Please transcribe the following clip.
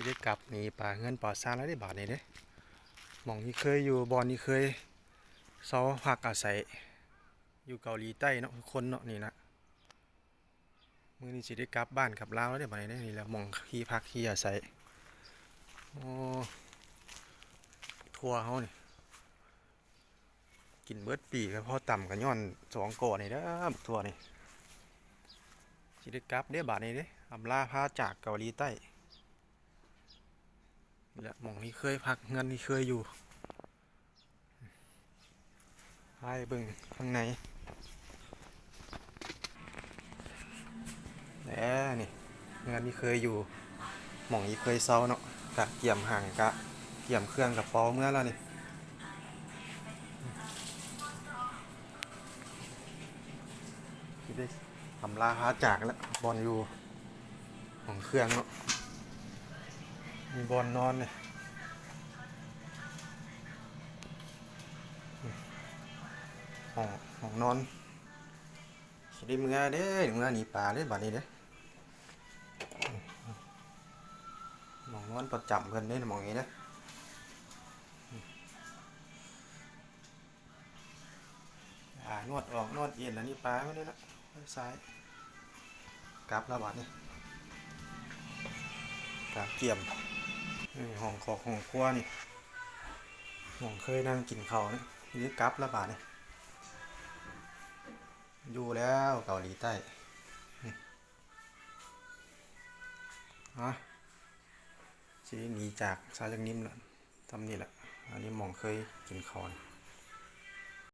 ໄດ້ກັບໜີປາເຮືອນປາຊານແລ້ວເດ້ບາດນີ້ເດ້. ໝ່ອງທີ່ເຄີຍຢູ່ ບ່ອນທີ່ເຄີຍເຊົາພັກອາໄສຢູ່ເກົາຫຼີໃຕ້ເນາະ ທຸກຄົນເນາະ. ນີ້ລະ ມື້ນີ້ຊິໄດ້ກັບບ້ານກັບລາວແລ້ວເດ້ບາດນີ້ເດ້. ນີ້ລະ ໝ່ອງທີ່ພັກທີ່ອາໄສ. ໂອ້ ທົ່ວເຮົານີ້ ກິນເບິດປີກໍພໍຕຳ ກໍຍ້ອນສອງກໍນີ້ເດີ້ ບັກຖົ່ວນີ້. ຊິໄດ້ກັບເດ້ບາດນີ້ເດ້ ອຳລາພາຈາກເກົາຫຼີໃຕ້. ນີ້ແຫຼະ ໝ່ອງທີ່ເຄີຍພັກ ເຮືອນທີ່ເຄີຍຢູ່. ພາໄປເບິ່ງຂ້າງໃນ. ແຫຼະ ນີ້ເຮືອນທີ່ເຄີຍຢູ່ ໝ່ອງທີ່ເຄີຍເຊົາເນາະ. ກະກຽມຫຍັງ ກະກຽມເຄື່ອງກະເປົາເມືອແລ້ວນີ້. ຊິໄດ້ອຳລາພາຈາກແລ້ວ ບ່ອນຢູ່ ຫ້ອງເຄື່ອງເນາະ. ມີບ່ອນນອນເດ້ ຫ້ອງ ຫ້ອງນອນ. ຊິໄດ້ເມືອເດ້ ເມືອໜີປາເດ້ບາດນີ້ເດ້. ໝ່ອງນອນປະຈຳເພິ່ນເດ້ ໝ່ອງນີ້ເດ້. ອາ ນວດອອກນວດເຢັນ ອັນນີ້ປາໄວ້ນີ້ລະ ໄວ້ສາຍ. ກັບລະບາດນີ້ ກະກຽມ. ນີ້ຫ້ອງຄອກຫ້ອງຄົວນີ້ ໝ່ອງເຄີຍນັ່ງກິນເຂົ້ານີ້. ນີ້ກັບລະບາດນີ້ ຢູ່ແລ້ວເກົາຫຼີໃຕ້. ອາ ຊິໜີຈາກຊາວຈັກນິມລະ ຊ່ຳນີ້ລະ. ອັນນີ້ໝ່ອງເຄີຍກິນເຂົ້ານີ້